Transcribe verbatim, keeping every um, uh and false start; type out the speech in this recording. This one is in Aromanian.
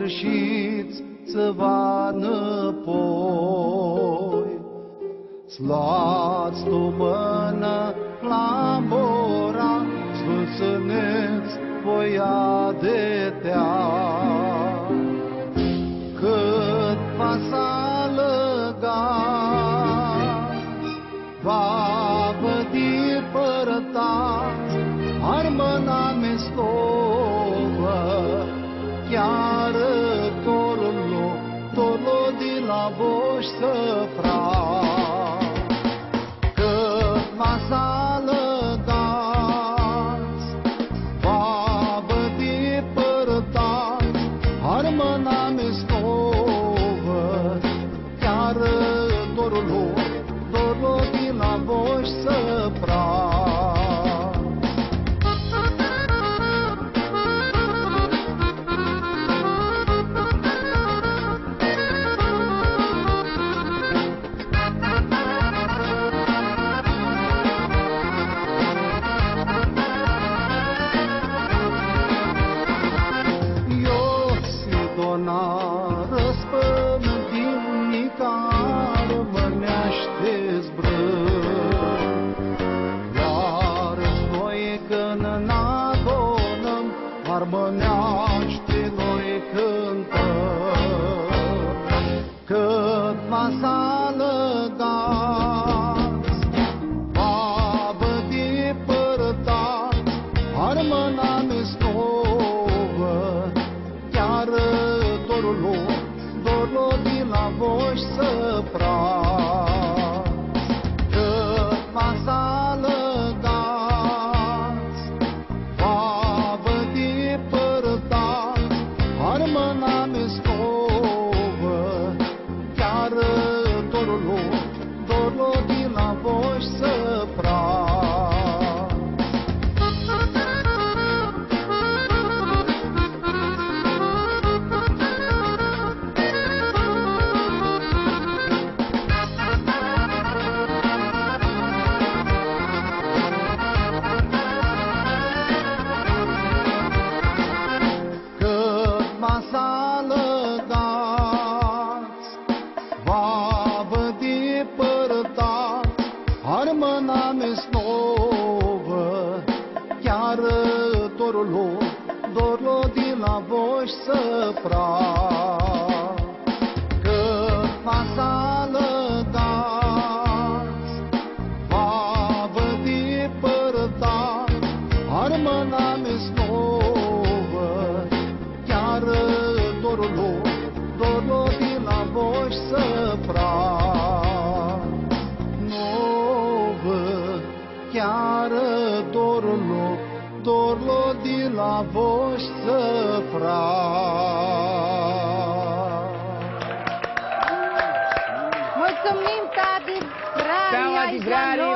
Shits tsiva nãpoi, s-loats tu mãnã labora, s-vãtsãnets voi adetea. Cãt va s-alãgats, va vã dipãrtats, armãna mi s-lovã, chiar dorlu, dorlu di la voshtsã frats. Cãt va s-alãgats, va vã dipãrtats, armãna mi s-lovã, chiar dorlu, dorlu di la voshtsã frats. Io si dona răspândim nica armãneashti zbrã. Iar noi cãndu nã adunãm, armãneashti noi cãntãm. Cãt va s-alãgats, va vã dipãrtats, armãna mi s-lovã, chiar dorlu, dorlu di la voshtsã frats. Cãt va s-alãgats, va vã dipãrtats, armãna mi s-lovã, chiar dorlu, dorlu di la voshtsã frats. Cãt va s-alãgats, va vã dipãrtats, armãna mi s-lovã, chiar dorlu, dorlu di la voshtsã frats. Cãt va s-alãgats, va vã dipãrtats, armãna mi s-lovã, chiar dorlu, dorlu di la voshtsã frats. Novã, chiar dorlu, dorlu di la voshtsã frats. Mulțumim, tati! Bravo, tati, bravo!